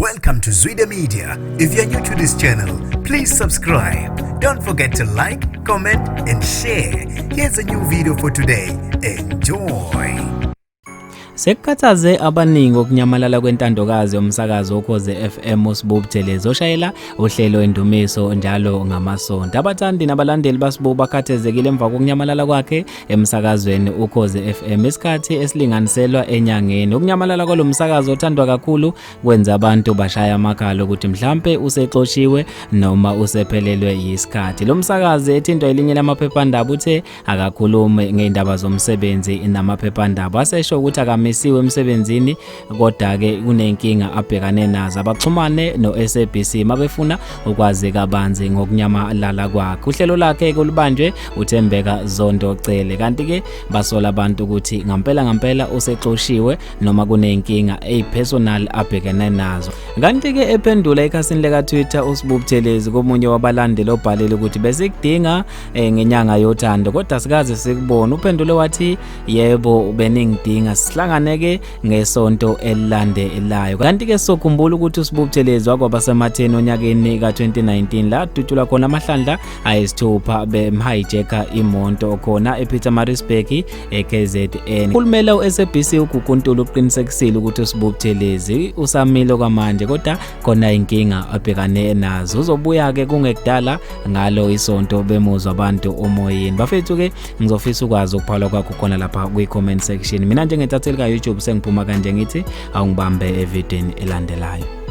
Welcome to Zwida Media. If you're new to this channel, please subscribe. Don't forget to like, comment, and share. Here's a new video for today. Enjoy. Sekukhathaze abaningi ukunyamalala kwentandokazi yomsakazo woKhozi FM uSibu Buthelezi oshayela uhlelo Indumiso njalo ngamasonto. Abathandi nabalandeli baSibu bakhathazekile emva kokunyamalala kwakhe emsakazweni uKhozi FM isikhathi esilinganiselwa enyangeni. Ukunyamalala kwalo msakazo othandwa kakhulu kwenza abantu bashaya amakhala ukuthi mhlampe usexoshiwe noma usephelelwe yisikhathi. Lo msakazi ethintwa elinye lamaphephandaba uthe akakhulume ngey'ndaba zomsebenzi namaphephandaba asesho ukuthi akamisiwe emsebenzini kodwa-ke kunenkinga abhekane nazo. Abaxhumane no-SABC mabefuna ukwazi kabanzi ngokunyamalala kwakhe. Uhlelo lakhe kolubanjwe uThembeka Zondo Cele kanti-ke basola abantu ukuthi ngampela ngampela usexoshiwe noma kuney'nkinga eyi-personal abhekene nazo. Kanti-ke ephendula ekhasini lika-Twitter uSibu Buthelezi komunye wabalandeli obhalile ukuthi besikudinga ngenyanga yothando kodwa sikaze sikubone. Uphendule wathi yebo beningidinga, sihlangane-ke ngesonto elilandelayo. Kanti-ke sizokhumbula ukuthi uSibu Buthelezi wakwabasematheni onyakeni ka-2019 la dutshulwa khona amahlandla ayisithupha bemhijacka imoto khona ePietermaritzburg eKZN. Khulumela uSABC uGugu Ntuli uqinisekisile ukuthi uSibu Buthelezi usamile kwamanje kodwa khona inkinga abhekane nazo. Uzobuya-ke kungekudala ngalo isonto bemuzwa abantu omoyeni. Bafethu-ke ngizofisa ukwazi ukuphalwa kwakho khona lapha kwi-comment section. Mina njengentatheli ka-YouTube sengiphuma kanje ngithi awungibambe evidweni elandelayo.